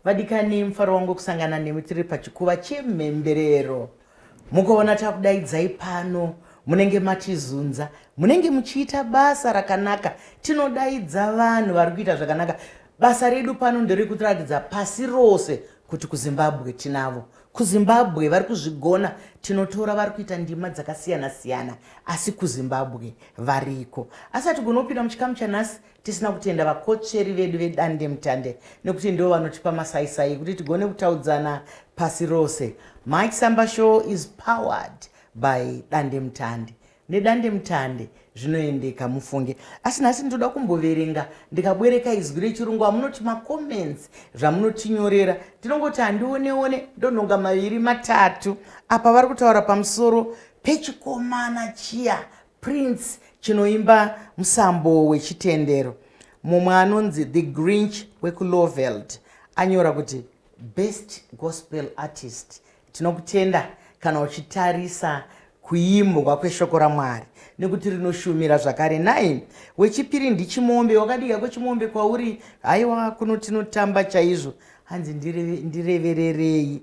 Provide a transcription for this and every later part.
Vadikani, mufaro wangu kusangana nemi tiri pachikuva chemhemberero. Mukaona takudaidzai pano, munenge matizunza, munenge muchiita basa rakanaka. Tinodaidza vanhu vari kuita zvakanaka. Basa redu pano nderekuratidza pasi rose kuti kuZimbabwe tinavo. KuZimbabwe vari kuzvigona, tinotora vari kuita ndima dzakasiyana siyana, asi kuZimbabwe variko. Asi hatigone kupinda muchikamu chanhasi tisina kutenda vakotsveri vedu vedandemutande nekuti ndivo vanotipa masaisai ekuti tigone kutaudzana pasi rose. Mike Samba Show is powered by Dandemutande. Nedandemutande zvinoendeka mufunge. Asi nhasi ndinoda kumboverenga ndikabwereka izwi rechirungu amunoti macomments zvamunotinyorera. Ndinongoti handioneone ndonhonga maviri matatu. Apa vari kutaura pamusoro pechikomana chiya Prince chinoimba musambo wechitendero. Mumwe anonzi The Grinch wekuLowveld anyora kuti best gospel artist. Tinokutenda kana uchitarisa kuimbwa kweshoko raMwari nekuti rinoshumira zvakare. Nhai wechipiri ndiChimombe, wakadii hako Chimombe kwauri? Haiwa kuno tinotamba chaizvo. Hanzi ndirevererei.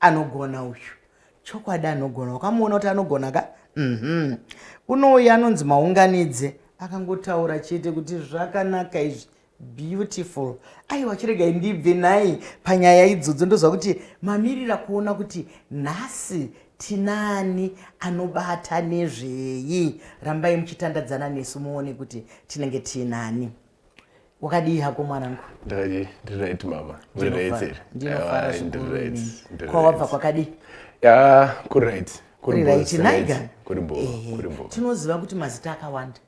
Anogona uyu chokwadi, anogona. Wakamuona kuti anogona ka? Unouya anonzi Maunganidze akangotaura chete kuti zvakanaka izvi, beautiful. Aiwa, chiregai ndibve nhai panyaya idzodzo. Ndoziva kuti mamirira kuona kuti nhasi tinani anobata nezvei. Rambai muchitandadzana nesu muone kuti tinenge tiinani. Wakadii hako mwanangu? Ndakadii, ndiri right mama. Ndiri right here. Ndinofara zvikuru. Kwawabva kwakadii? Ya, kuri right. Kuri right naiga. Kuri bo, kuri bo. Tinoziva kuti mazita akawanda.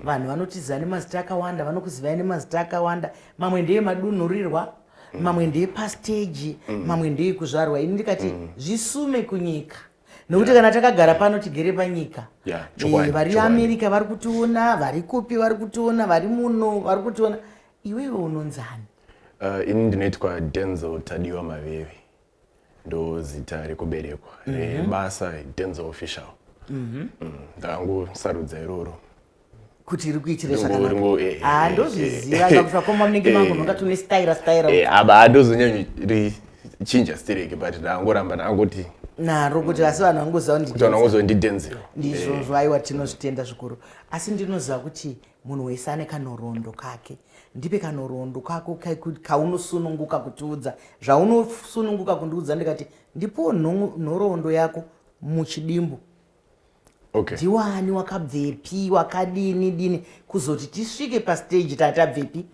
Vanhu vanotiziva nemazita akawanda, vanokuzivai nemazita akawanda. Mamwe ndeemadunhurirwa, mamwe ndeepasteji, mamwe ndeekuzvarwa. Ini ndikati zvisume kunyika. Nokuti kana takagara pano tigere panyika. Vari America vari kutiona, vari kupi vari kutiona, vari muno vari kutiona. Iwewe unonzani? Ini ndinoitwa Denzel Tadiwa Maveve. Ndo zita rekuberekwa. Rebasa Denzel Official. Ndakangosarudza iroro. Kuti iri kuitire zvakanaka. Ah, ndozviziva kakuti vakoma munenge mangu nonga tune staira staira. Aba andozonyanyochinja stereki, but ndangoramba ndangoti naro kuti asi vanhu vangoziva kuti vanhu vangoziva ndiDenzel. Ndizvozvo, aiwa tinozvitenda zvikuru. Asi ndinoziva kuti munhu wese ane kanhoroondo kake. Ndipe kanhoroondo kako kaunosununguka kutiudza, zvaunosununguka kundiudza. Ndikati ndipowo nhoroondo yako muchidimbu. Ndiwani, wakabvepi, wakadini dini kuzoti tisvike pastage tatabvepi?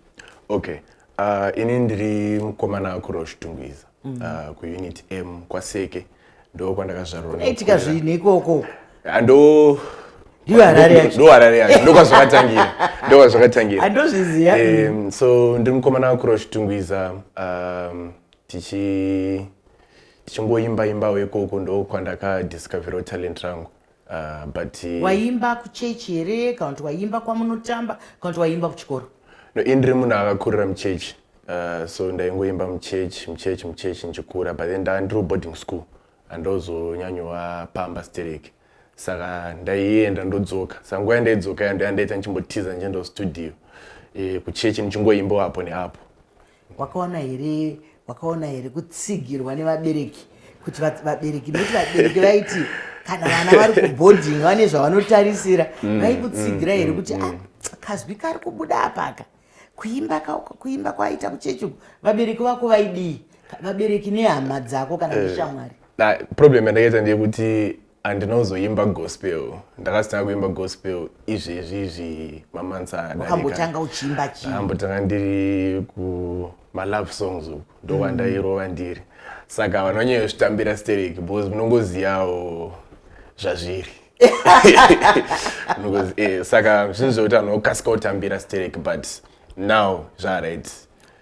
Okay, ini ndiri mukomana akuroshitungwiza kuUnit M kwaSeke, ndo kwandakazvarwa. Kunaitika zvinhu ikoko? Ndo Ndiyo Harare yacho. Ndo Harare yacho, ndokwazvakatangira, ndokwazvakatangira. Handozviziva. So ndiri mukomana akuroshitungwiza, tichi tichingoimba imbawo ikoko, ndo kwandakadiscoverawo talent rangu, but Waimba kuchechi here, kana kuti waimba kwamunotamba, kana kuti waimba kuchikoro? No, ini ndiri munhu akakurira muchechi, so ndaingoimba muchechi, muchechi, muchechi ndichikura, but then ndaa ndiri boarding school, handozonyanyova pamba stereki, saka ndaienda ndodzoka. Saka nguva yandaidzoka ya ndoyandaita ndichimbotiza ndichienda kustudio, kuchechi ndichingoimbawo apo neapo. Wakaona here kutsigirwa nevabereki, kuti vabereki, nekuti vabereki vaiti kana vana vari kuboarding vane zvavanotarisira, vaikutsigira here kuti "Ah, kazwi kari kubuda apaka, kuimba kuimba kwaita kuchechi uku"? Vabereki vako vaidii, vabereki nehama dzako kana neshamwari? Na problem yandakaita ndeyekuti handinozoimba gospel. Ndakazotanga kuimba gospel izvezvi izvi, mamonths adarika. Wakambotanga uchiimba chii? Ndakambotanga ndiri kumalove songs uku, ndokwandairova ndiri, saka vanhu vanyanyozvitambira stereki because munongozivawo zvazviri. Saka zvinhu zvekuti vanhu vokasika kutambira stereki, but now zvaright.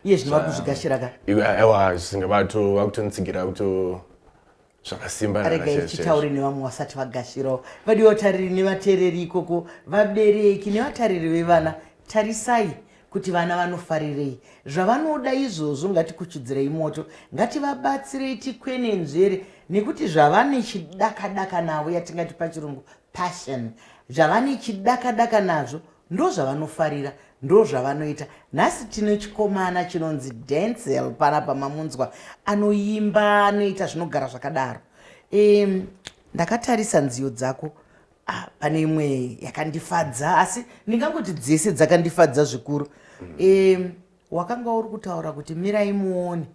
Iye zvino vari kuzvigashira ka? Aiwa, zvinge vato vakutonditsigira kuto zvakasimba. Regai titaure nevamwe vasati vagashirawo. Vadiwa vatariri nevateereri ikoko, vabereki nevatariri vevana, tarisai kuti vana vanofarirei, zvavanoda izvozvo. Ngatikuchidzirei moto, ngativabatsirei tikwenenzvere, nekuti zvavane chidakadaka navo, yatingati pachirungu passion, zvavane chidakadaka nazvo ndo zvavanofarira. Ndo zvavanoita. Nhasi tine chikomana chinonzi Denzel panapa mamunzwa anoimba, anoita zvinogara zvakadaro. Ndakatarisa nziyo dzako. Ah, pane imwe yakandifadza asi ndingangoti dzese dzakandifadza zvikuru. Wakanga uri kutaura kuti mirai muone,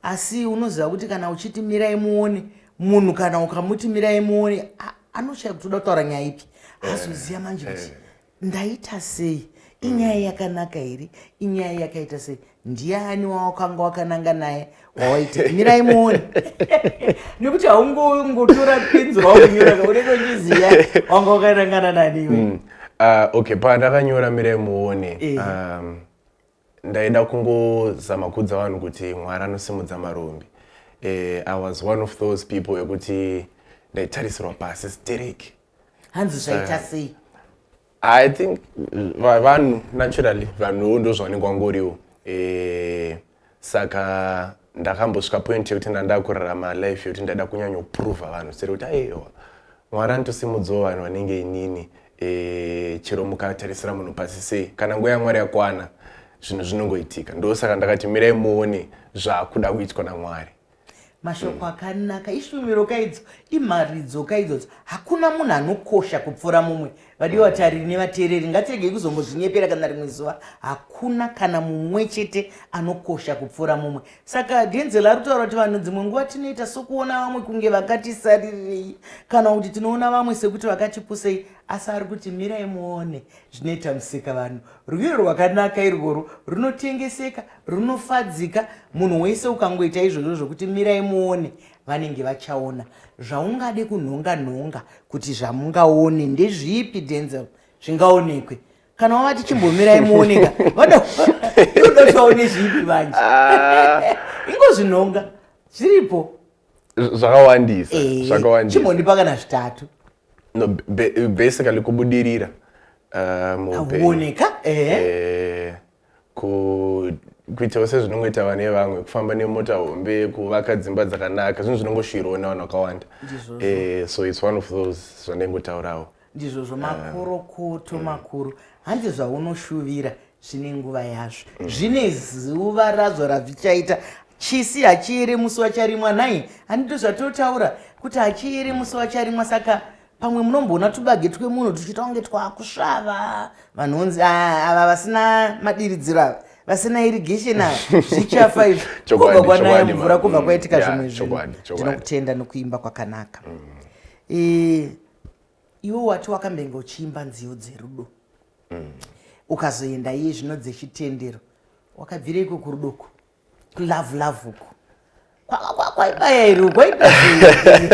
asi unoziva kuti kana uchiti mirai muone munhu, kana ukamuti mirai muone, anoshaya kuti uda kutaura nyaya ipi. Azoziva manje kuti ndaita sei, inyaya yakanaka here, inyaya yakaita sei, ndiani wawakanga wakananga naye wawaiti mirai muone? Nekuti haungongotora penzura wakunyora, unenge uchiziva wanga wakanangana naniwe. Okay, pandakanyora mirai muone, ndaida kungozama kuudza vanhu kuti Mwari anosimudza marombe. I was one of those people yekuti ndaitarisirwa pasi stereki. Hanzi zvaita sei? I think vanhu naturally, vanhuwo ndo zvavanenge wangoriwo. Saka ndakambosvika point yekuti ndanda kurarama life yekuti ndaida kunyanyoprova vanhu seri kuti aiwa, Mwari anotosimudzawo vanhu vanenge inini. Chero mukatarisira munhu pasi sei, kana nguva yaMwari yakwana, zvinhu zvinongoitika. Ndosaka ndakati mirai muone zvaakuda kuitwa naMwari. Mashoko akanaka, ishumiro kaidzo, imharidzo kaidzodzo. Hakuna munhu anokosha kupfuura mumwe. Vadiwa vatariri nevateereri, ngatiregei kuzombozvinyepera kana rimwe zuva. Hakuna kana mumwe chete anokosha kupfuura mumwe. Saka Denzel ari kutaura kuti vanhu dzimwe nguva tinoita sokuona vamwe kunge vakatisarirei, kana kuti tinoona vamwe sekuti vakatipusei, asi ari kuti mirai muone zvinoita musika vanhu. Rwiyo rwakanaka irworwo, runotengeseka, runofadzika munhu wese. Ukangoita izvozvo zvokuti mirai muone, vanenge vachaona. Zvaungade kunhonga nhonga kuti zvamungaone ndezvipi, Denzel, zvingaonekwe kana wavati chimbomirai muoneka? Vanoda kuti vaone zvipi manje? Ingozvinhonga, zviripo. Zvakawandisa. Zvakawandisa. Chimbondipa kana zvitatu. No, basically kubudirira muupenyu. Kuoneka. Kuitawo sezvinongoita vane vamwe, kufamba nemota hombe, kuvaka dzimba dzakanaka, zvinhu zvinongoshuvirwawo nevanhu vakawanda. So it's one of those zvandaingotaurawo. Ndizvozvo, makorokoto makuru. Hanzi zvaunoshuvira zvine nguva yazvo, zvine zuva razvo razvichaita. Chisi hachiyeri musi wacharimwa, nhai? Handito zvatotaura kuti hachiyeri musi wacharimwa? Saka pamwe munomboona tubage twemunhu tuchiita kunge twakusvava, vanhu vonzi, "Ah, ava vasina madiridziro, ava vasina irrigation ava, zvichafa izvi." Kubva kwanaya mvura, kubva kwaitika zvimwe zvinhu. Chokwadi. Ndinokutenda nokuimba kwakanaka. Iwe wati wakambenge uchiimba nziyo dzerudo, ukazoenda iye zvino dzechitendero. Wakabvireiko kurudoko, kulove love uku? Kwaibaya iri, kwaita sei,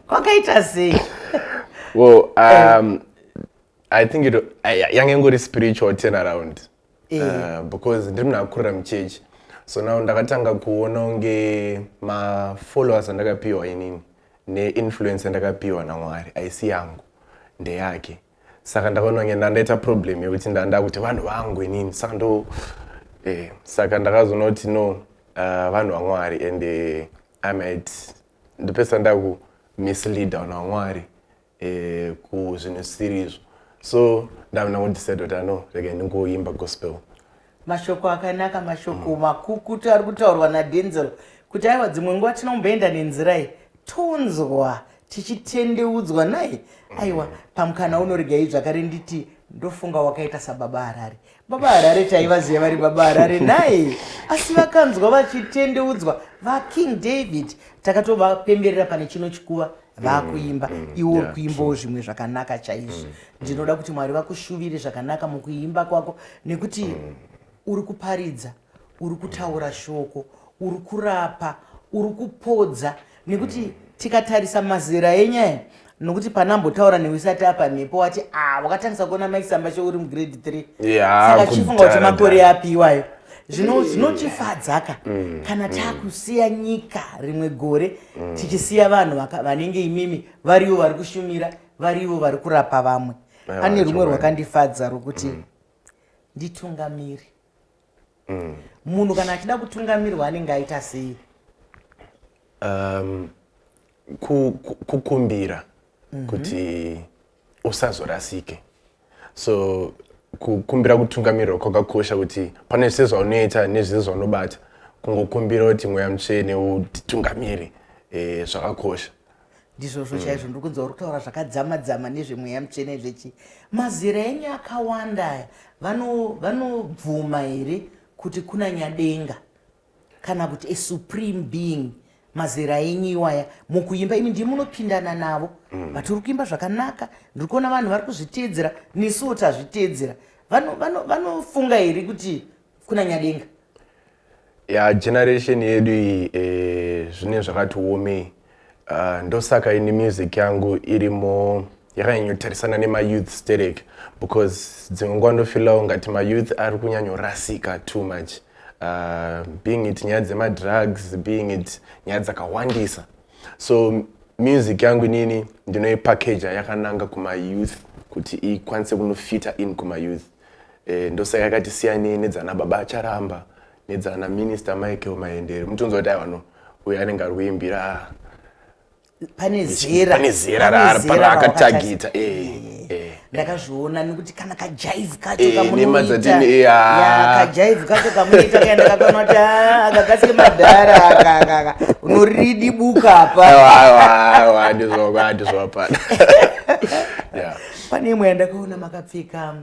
kwakaita sei? Well, I think it yange ingori spiritual turnaround, because ndiri munhu akurira muchechi. So now ndakatanga kuona kunge mafollowers andakapiwa inini neinfluence yandakapiwa naMwari aisi yangu, ndeyake. Saka ndakaona kunge ndandaita problem yekuti ndanda kuti vanhu vangu inini. Saka ndo saka ndakazoona kuti no, vanhu vaMwari, and I might ndopesa ndaku mislead vanhu vaMwari kuzvinhu zvisiri izvo. So ndavona kudecide kuti ano rega ndingoimba gospel. Mashoko akanaka, mashoko makukutu ari kutaurwa naDenzel kuti aiwa, dzimwe nguva tinomboenda nenzira iyi, tonzwa tichitendeudzwa naye. Aiwa, pamukana unoregai zvakare nditi ndofunga wakaita sababa Harare. Baba Harare taivaziva vari baba Harare naye, asi vakanzwa vachitendeudzwa. VaKing David takatovapemberera pane chino chikuva vakuimba. Iwe uri kuimbawo zvimwe zvakanaka chaizvo. Ndinoda kuti Mwari vakushuvire zvakanaka mukuimba kwako, nekuti uri kuparidza, uri kutaura shoko, uri kurapa, uri kupodza. Nekuti tikatarisa mazera enyaya, nokuti panambotaura neusati apa mhepo wati a wakatangisa kuona Mike Sambashe uri mugrade 3. Saka chifunga kuti kudhara, makore dhara. api iwayo. Zvino zvinotifadzaka kana taakusiya nyika rimwe gore, tichisiya vanhu vanenge imimi varivo vari kushumira, varivo vari kurapa vamwe. Aiwa, Pane rumwe rwakandifadza rwokuti nditungamiri. Munhu kana achida kutungamirwa anenge aita sei? Kukumbira kuti usazorasike. So Kukumbira kutungamirirwa kwakakosha, kuti pane zvese zvaunoita nezvese zvaunobata, kungokumbira kuti Mweya Mutsvene utitungamire, zvakakosha. Ndizvozvo chaizvo. Ndiri kunzwa uri kutaura zvakadzama dzama nezvemweya mutsvene. Zvechi mazera enyu akawanda aya, vanobvuma here kuti kuna Nyadenga kana kuti a supreme being? Mazera enyu iwaya, mukuimba imi ndii munopindana navo, but uri kuimba zvakanaka. Ndiri kuona vanhu vari kuzviteedzera, nesuwo tazviteedzera. Vanofunga here kuti kuna Nyadenga? Ya, generation yedu iyi, zvine zvakati womei. Ndosaka ini music yangu irimo yakanyanyotarisana nemayouth sterek, because dzimwe nguva ndofeelawo ngati mayouth ari kunyanyorasika too much, being it nyaya dzemadrugs, being it nyaya dzakawandisa. So music yangu inini ndinoipackaja yakananga kumayouth kuti ikwanise kunofita in kumayouth. Ndosaka yakati siyanei nedzana Baba Charamba, nedzana Minister Michael Maendere. Mutonzwa kuti aiwa, no, uyu anenge ari kuimbira pane zera. Pane zera raakatagita. Ndakazviona nekuti kana kajive kacho Nemadzatini, kamunoita, kajive kacho kamunoita kaenda kakaona kuti, "Ah, aka kasike madhara aka aka aka unoridibuka apa." Aiwa, ndizvo hapana, yeah. Pane imwe yandakaona makapfeka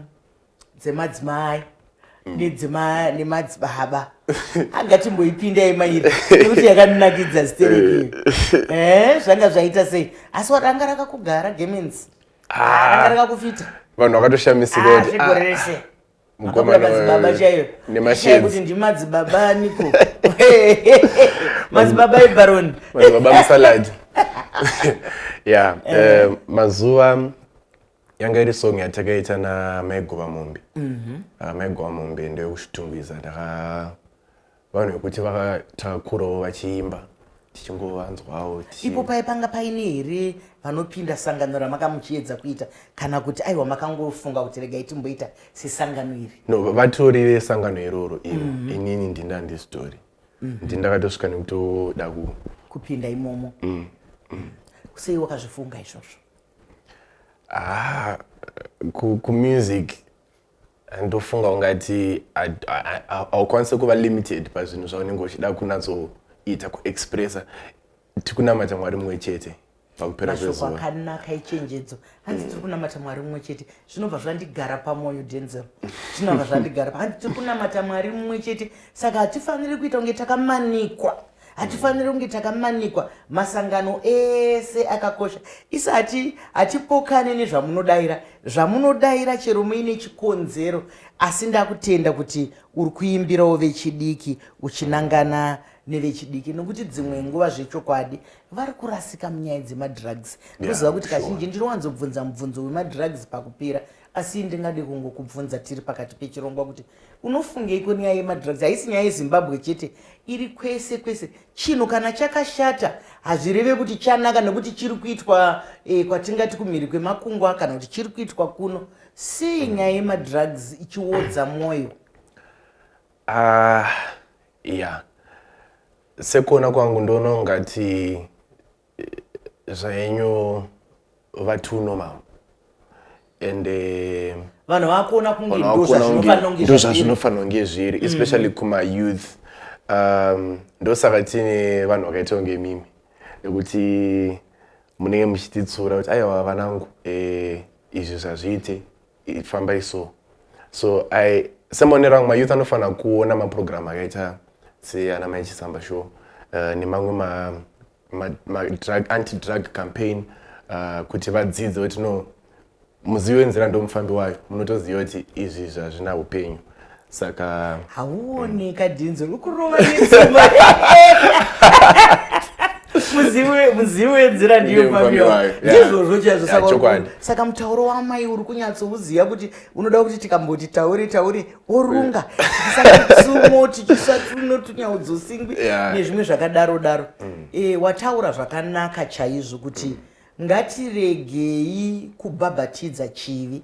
dzemadzimai nemadzibaba. Angatimboipindai mairi nekuti yakanakidza zitereki. Zvanga zvaita sei? Asi waranga rakakugara gemenzi? Ah. Ranga rakakufita. Vanhu vakatoshamisika kuti, zvegore "Ah, rese mukomana madzibaba chaiyo." Nemashedzi. Kuti ndimadzibaba aniko? Madzibaba ebaroni. Madzibaba musalad, yeah. Mazuva yanga iri song yatakaita naMaigova Mombe. Maigova Mombe ndeyekuChitungwiza. Ndaka vanhu vekuti takakurawo vachiimba, tichingovanzwawo. Ipo pai panga paine here vanopinda sangano ramakamuchiedza kuita, kana kuti aiwa, makangofunga kuti regai timboita sesangano iri? No, vatori vesangano iroro ivo. Inini ndinda ndisitori, ndindakatosvika nekutoda ku kupinda imomo. Sei wakazvifunga izvozvo? Ah, kumusic ndofunga ungati haukwanisi kuva limited pazvinhu zvaunenge uchida kunatsoita, kuexpressa. Tikunamata Mwari mumwe chete pakupera Mashoko kwezuva. akanaka echenjedzo. Hanzi tiri kunamata Mwari mumwe chete. Zvinobva zvandigara pamwoyo, Denzel, zvinobva zvandigara. Hanzi tiri kunamata Mwari mumwe chete, saka hatifaniri kuita kunge takamanikwa, hatifaniri kunge takamanikwa. Masangano ese akakosha. Isi hatipokane nezvamunodayira, zvamunodayira chero muine chikonzero. Asi ndakutenda kuti uri kuimbirawo vechidiki, uchinangana nevechidiki, nekuti dzimwe nguva zvechokwadi vari kurasika munyaya dzemadrugs. Ndoziva kuti kazhinji ndinowanzobvunza mubvunzo wemadrugs pakupera, asi ndingade kungokubvunza tiri pakati pechirongwa kuti unofungeiko nyaya yemadrugs? Haisi nyaya yeZimbabwe chete, iri kwese kwese. Chinhu kana chakashata hazvireve kuti chanaka nekuti chiri kuitwa kwatingati kumhiri kwemakungwa kana kuti chiri kuitwa kuno. Sei nyaya yemadrugs ichiodza mwoyo? Ah, yeah, sekuona kwangu ndoona ungati zvaenyu va too normal and Vanhu vakuona kunge ndo zvazvinofanira kunge ndo zvazviri. Zvazvinofanira kunge zviri, especially kumayouth. Ndosaka tine vanhu vakaita kunge mimi, nekuti munenge muchititsura kuti aiwa, vanangu, izvi zvazviite, fambai. So I semaonero angu, mayouth anofanira kuona maprogram akaita seana Mai Chisamba Show, nemamwe ma drug, anti-drug campaign, kuti vadzidze kuti no, muzivi wenzira ndomufambi wayo. Munotoziva kuti izvi zvazvina upenyu, saka Hauoneka dhinzo riri kurova netsuma. Muzivi wenzira ndiyo Ndiye mufambi mufambi wayo. wayo, yeah. Ndizvozvo chaizvo. Yeah, chokwadi. Saka mutauro wamai uri kunyatsouziva kuti unoda kuti tikamboti taure taure, worunga, tichisa tsumo, tichisa tuno tunyaudzosingwi nezvimwe zvakadaro daro. Wataura zvakanaka chaizvo kuti ngatiregei kubhabhatidza chivi,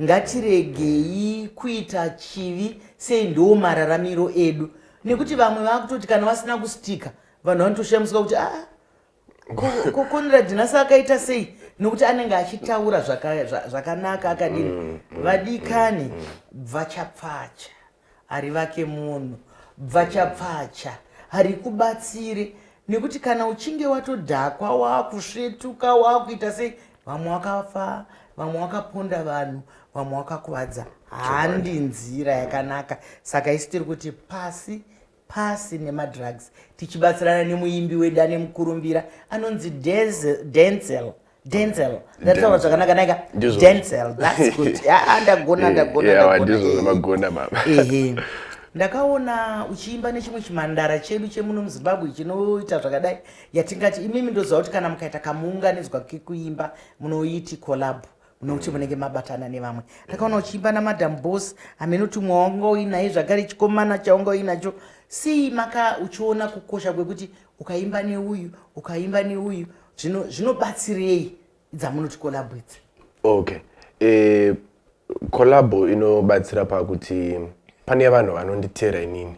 ngatiregei kuita chivi sei ndo mararamiro edu, nekuti vamwe vakutoti kana vasina kustika, vanhu vanotoshamiswa kuti aa, ko Conrad nhasi akaita sei? Nokuti anenge achitaura zvakanaka akadini. Vadikani, bvachapfacha hari vake munhu, bvachapfacha hari kubatsire, nekuti kana uchinge watodhakwa, wakusvetuka, wakuita sei, vamwe wakafa, vamwe wakaponda vanhu, vamwe wakakuvadza. Handi nzira yakanaka. Saka isi tiri kuti pasi pasi nemadrugs, tichibatsirana nemuimbi wedu ane mukurumbira anonzi Denzel. Denzel, ndataura zvakanaka naika? Ndizvo. Denzel, that's good. Ah, ndagona, ndagona. Yeah, Ndagona. ndizvo zvamagona, baba. Ehe, ndakaona uchiimba nechimwe chimandara chedu chemuno muZimbabwe chinoita zvakadai yatingati imimi. Ndoziva kuti kana mukaita kamuunganidzwa kekuimba munoiti collab, nokuti munenge mabatana nevamwe. Ndakaona uchiimba naMadam Boss, haminoti umwe wanga uinaye zvakare, chikomana chaunga uinacho. Sei maka uchiona kukosha kwekuti ukaimba neuyu, ukaimba neuyu, zvinobatsirei dzamunoti collab idzi? Okay, collabo inobatsira pakuti pane vanhu vanonditeera inini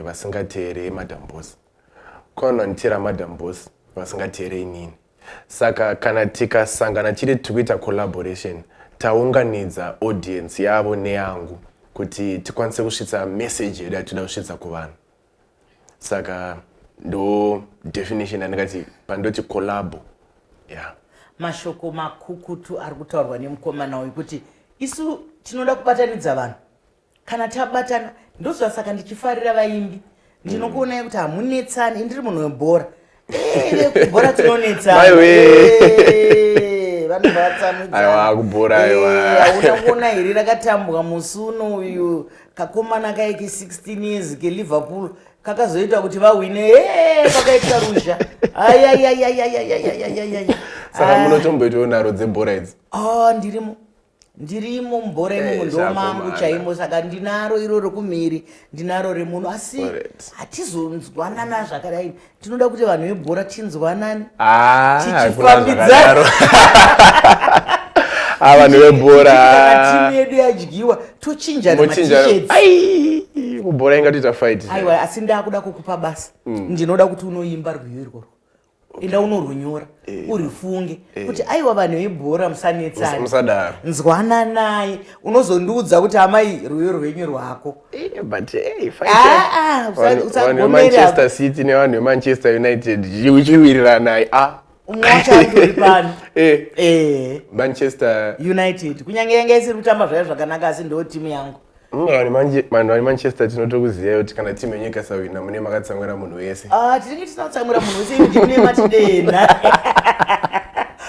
vasingateere Madam Boss, kune vanonditeera Madam Boss vasingateere inini. Saka kana tikasangana chiri tikuita collaboration, taunganidza audience yavo neyangu kuti tikwanise kusvitsa message yedu yatinoda kusvitsa kuvanhu. Saka ndo definition yandingati pandoti collabo, yeah. Mashoko makukutu ari kutaurwa nemukomana uyu kuti isu tinoda kubatanidza vanhu. Kana tabatana, ndozvasaka ndichifarira vaimbi. Ndinokuonai kuti hamunetsani. Indiri munhu webhora. Vekubhora tinonetsana. Maiwe. Vanobva vatsamwidzana. Aiwa, kubhora, aiwa. Hauna kuona here rakatambwa musi uno uyu, kakomana kaike 16 years keLiverpool kakazoita kuti vahwine? Pakaitwa ruzha, ayayayayayayayayayaya. Saka munotomboitawo nharo dzebhora idzi? Ah, ndirimo, ndirimo mubhora imomo. Ndo mangu Zvakomana. chaimo. Saka ndinaro iro rekumhiri, ndinaro remuno, asi hatizonzwanana zvakadai. Tinoda kuti vanhu vebhora tinzwanane. Ah, hakuna Tichifambidzana. zvakadaro. Ah, vanhu vebhora. Kana timu yedu yadyiwa, tochinjana Mochinja. maT-shirts. Ai, kubhora ingatoita fight. Aiwa, asi ndakuda kukupa basa. Ndinoda kuti unoimba rwiyo irworwo. Enda unorwunyora, urifunge kuti aiwa, vanhu vebhora musanetsana. Musadaro. Nzwananai. Unozondiudza kuti amai, rwiyo rwenyu rwako. But hey, fight. Ah, ah, Vanhu usagomera. veManchester City nevanhu veManchester United uchiwiriranai, ah. Umwe wacho andori pano. Manchester United, kunyange yanga isiri kutamba zvayo zvakanaka, asi ndo timu yangu. Vanhu veManchester tinotokuziva kuti kana timu yenyu ikasawina, mune makatsamwira munhu wese. Ah, tinenge tisina kutsamwira munhu wese, imi ndimune matidena,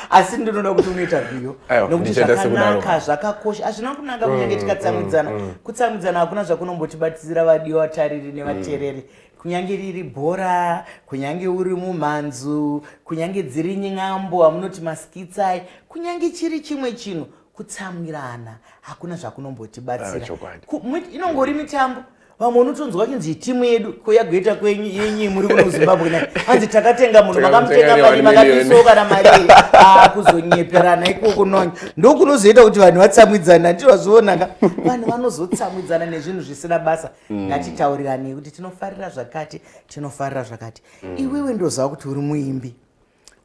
asi ndinoda kuti unoita rwiyo Aiwa, nokuti ndichaita sekudaro. zvakanaka, zvakakosha. Hazvina kunaka kunyange tikatsamwidzana. Kutsamwidzana hakuna zvakunombotibatsira, vadiwa tariri nevateereri. Kunyange riri bhora, kunyange uri mumhanzu, kunyange dziri nyin'ambo amunoti maskitsai, kunyange chiri chimwe chinhu, kutsamwirana hakuna zvakunombotibatsira. Ah, chokwadi. Inongori mitambo. Vamwe unotonzwa chinzi timu yedu koyagoita kwenyu yenyu muri kuno kuZimbabwe nai, hanzi takatenga munhu. Takamutenga Makamutenga mari? ne 1 million. Makatisoka namari? Ah, kuzonyeperana ikoko nonya ndokunozoita kuti vanhu vatsamwidzana. Ndizvazvionaka, vanhu vanozotsamwidzana nezvinhu zvisina basa. Ngatitauriranei kuti tinofarira zvakati, tinofarira zvakati. Iwewe ndoziva kuti uri muimbi.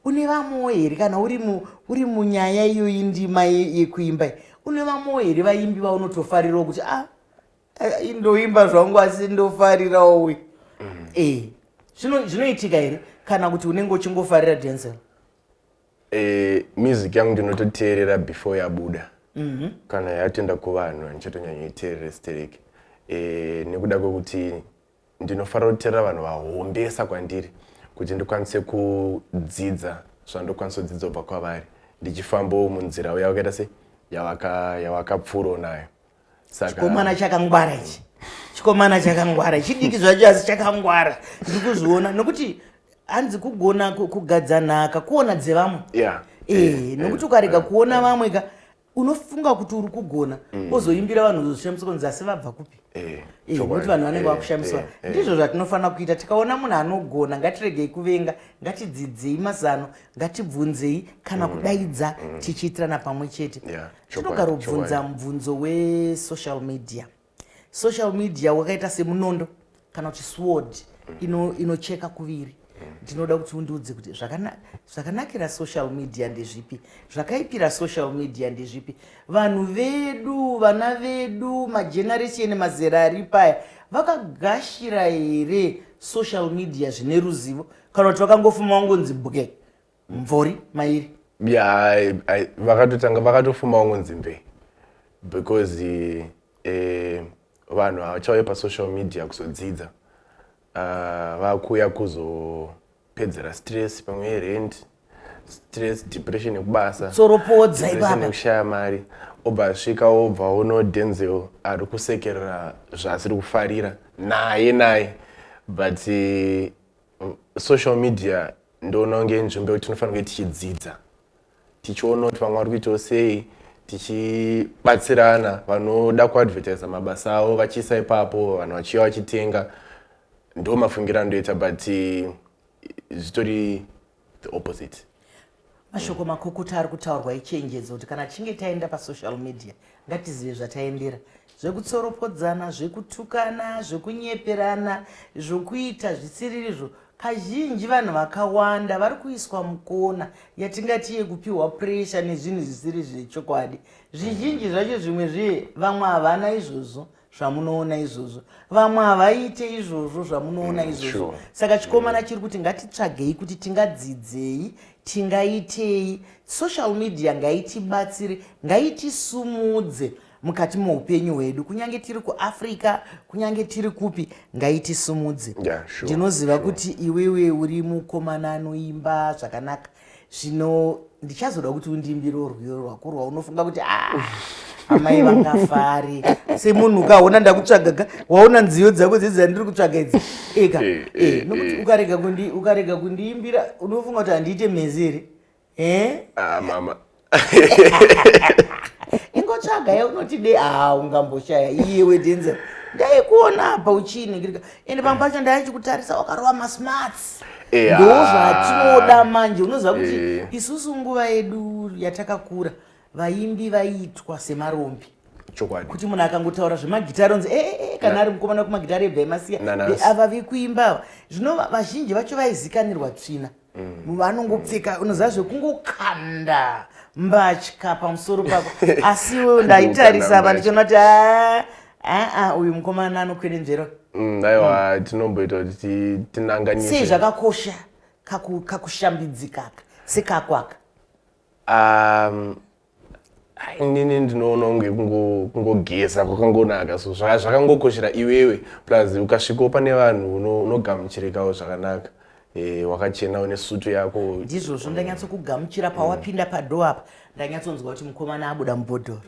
Une vamwewo here, kana uri munyaya iyoyi, ndima yekuimba iyi, une vamwewo here vaimbi vaunotofarirawo kuti ah, ndoimba zvangu asi ndofarirawo uyu? Zvinoitika here, kana kuti unenge uchingofarira Denzel? Music yangu ndinototeerera before yabuda. Kana yatoenda kuvanhu, handichatonyanyoiteerere stereki, nekuda kwekuti ndinofanira kuteerera vanhu vahombesa kwandiri kuti ndikwanise kudzidza zvandokwanisa kudzidza kubva kwavari, ndichifambawo munzira yavakaita se yavakapfuurawo nayo. Saka Chikomana chakangwara ichi, chikomana chakangwara, chidiki zvacho asi chakangwara. Ndiri kuzviona nokuti hanzi kugona kugadza nhaka kuona dzevamwe. Nokuti ukarega kuona vamwe ka, unofunga kuti uri kugona, ozoimbira vanhu, uzoshamiswa kunzi asi vabva kupi? Nokuti vanhu vanenge vakushamiswa. Ndizvo zvatinofanira kuita. Tikaona munhu anogona, ngatiregei kuvenga, ngatidzidzei mazano, ngatibvunzei kana kudaidza, tichiitirana pamwe chete. Yeah, Tinogarobvunza mubvunzo wesocial media. Social media wakaita semunondo kana kuti sword inocheka kuviri. Ndinoda kuti undiudze kuti zvakanakira social media ndezvipi, zvakaipira social media ndezvipi. Vanhu vedu, vana vedu, mageneration, mazera ari paya, vakagashira here social media zvine ruzivo, kana kuti vakangofuma vangonzi bwe mvori mairi? Ya, vakatotanga vakatofuma vangonzi mbe, because vanhu havachauya pasocial media kuzodzidza, vakuuya kuzopedzera stress, pamwe yerent stress, depression yekubasa. Tsoropodza. Depression Ipapa. Yekushaya mari, obva asvika, obva uno Denzel ari kusekerera zvaasiri kufarira naye naye. But social media ndoona kunge nzvimbo yekuti tinofanira kunge tichidzidza, tichiona kuti vamwe vari kuitawo sei, tichibatsirana. Vanoda kuadvertisa mabasa avo vachiisa ipapo, vanhu vachiuya vachitenga. Ndo mafungiro andoita, but zvitori the opposite. Mashoko makukuta ari kutaurwa ichenjedzo kuti kana tichinge taenda pasocial media, ngatizive zvataendera. Zvekutsoropodzana, zvekutukana, zvekunyeperana, zvokuita zvisiririzvo, kazhinji vanhu vakawanda vari kuiswa mukona yatingati yekupiwa pressure nezvinhu zvisiri zvechokwadi. Zvizhinji zvacho, zvimwe zviye, vamwe havana izvozvo zvamunoona izvozvo, vamwe havaite izvozvo zvamunoona izvozvo. Saka chikomana chiri kuti ngatitsvagei kuti tingadzidzei, tingaitei. Social media ngaitibatsire, ngaitisumudze mukati moupenyu hwedu, kunyange tiri kuAfrica, kunyange tiri kupi, ngaitisumudze. Ndinoziva kuti iwewe uri mukomana anoimba zvakanaka. Zvino ndichazoda kuti undiimbire rwiyo rwako rwaunofunga kuti a amai vangafari semunhu. Ukaona ndakutsvagaga, waona nziyo dzako dzedzi dzandiri kutsvaga idzi eka. Nokuti ukarega kundiimbira, unofunga kuti handiite mhezi here, eh? Ah, mama. Ingotsvaga yaunoti de haa, ungamboshaya iyewe Denzel. Ndaikuona apa uchiiningirika, ende pamwe pacho ndaichikutarisa wakarova masmarts. Ndo zvatinoda manje. Unoziva kuti isusu nguva yedu yatakakura, vaimbi vaiitwa semarombi. Kuti munhu akangotaura zvemagitari onzi ee, kana ari mukomana kumagitari ebva emasiya. Nanasi. Ava vekuimba ava, zvino vazhinji vacho vaizikanirwa tsvina. Vanongopfeka, unoziva, zvekungokanda mbatya pamusoro pako. Asi iwewe ndaitarisa apa ndichiona kuti aa aa, uyu mukomana anokwenenzverwa. Aiwa, tinomboita kuti tinanganise. Sei zvakakosha kakushambidzikaka sekakwaka? Inini ndinoona kunge kungogeza kwakangonaka, so zvakangokoshera iwewe. Plus ukasvikawo pane vanhu, unogamuchirikawo zvakanaka, wakachena, une sutu yako. Ndizvozvo, ndanyatsokugamuchira pawapinda padoor apa. Ndanyatsonzwa kuti mukomana abuda mubhodhoro.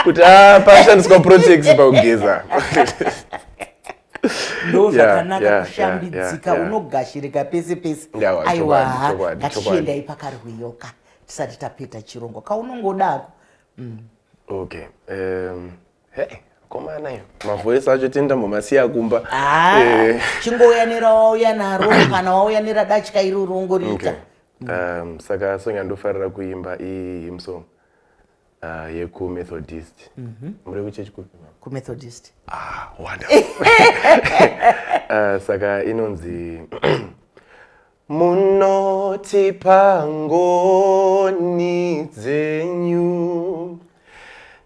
Kuti ah, pashandiswa Protex pakugeza. Ndo zvakanaka kushambidzika, unogashirika pese pese. Aiwa, ngatichiendai pakarwiyoka tisati tapeta chirongwa kaunongodako. Okay, hey, komana, iyo mavoice acho tendambomasiya kumba. Ah, chingouya nerawauya naro, kana wauya neradatya iroro ungoriita. Okay. Saka song yandofarira kuimba ihymn song yekuMethodist. Muri kuchechi kupi, mama? KuMethodist. Ah, wonderful. Saka inonzi "Munotipa ngoni dzenyu,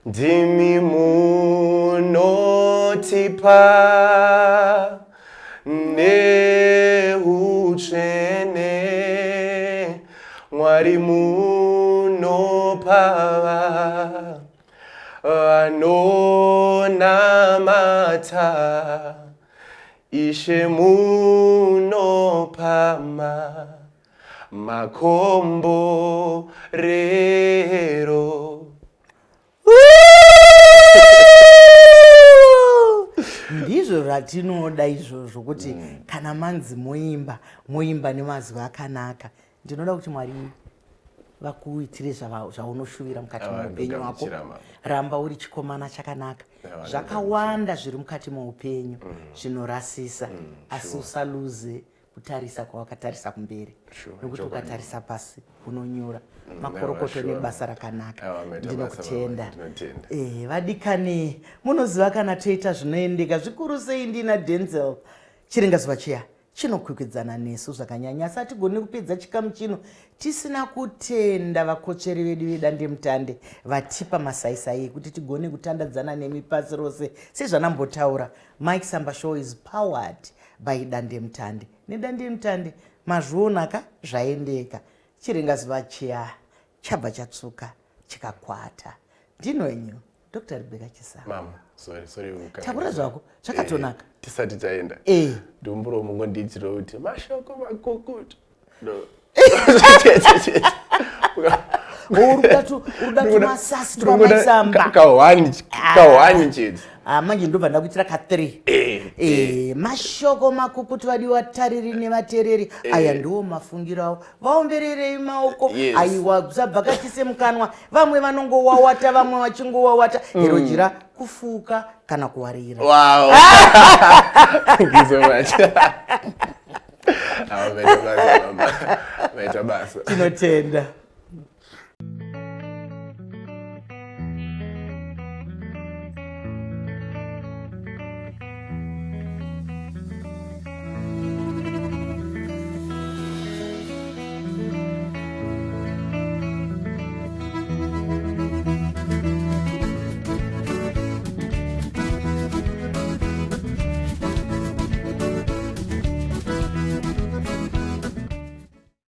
ndimi munotipa neutsvene, Mwari munopava vanonamata, Ishe munopama makomborero." Ndizvo zvatinoda izvozvo, kuti kana manzi moimba, moimba nemazwi akanaka. Ndinoda kuti Mwari vakuitire zvaunoshuvira mukati meupenyu hwako. Ndogamuchira, mama. Ramba uri chikomana chakanaka. Zvakawanda zviri mukati meupenyu zvinorasisa, asi usaluze kutarisa kwawakatarisa kumberi, nokuti ukatarisa pasi unonyura. Makorokoto nebasa rakanaka. Aiwa, maita basa, Ndinokutenda. mama. Ndinotenda. Vadikani, munoziva kana toita zvinoendeka zvikuru sei ndina Denzel. Chiringazuva chiya chinokwikwidzana nesu zvakanyanya, asi hatigoni kupedza chikamu chino tisina kutenda vakotsveri vedu vedandemutande vatipa masaisai ekuti tigone kutandadzana nemi pasi rose. Sezvanambotaura, Mike Samba Show is powered by Dandemutande. Nedandemutande mazvionaka zvaendeka. Chiringazuva chiya chabva chatsvuka chikakwata. Ndinwenyu Dr. Rebecca Chisamba. Mama, sorry, sorry. Takura zvako, zvakatonaka. Eh, tisati taenda. Eh. Ndomburo mungondiitira kuti mashoko makukutu. No. Uri kuda tumasasi twamaisamba. Kahwani chete. Ah, manje ndobva ndakuitira ka3. Eh, eh. Mashoko makukutu vadiwa tariri nevatereri. Aya ndiwo mafungiro avo. Vaombererei maoko. Aiwa, usabvakachise mukanwa. Vamwe vanongowawata, vamwe vachingowawata. Hero jira kufuka kana kuwarira. Wow. Thank you so much. Ah, maita basa, mama. Maita basa. Tinotenda.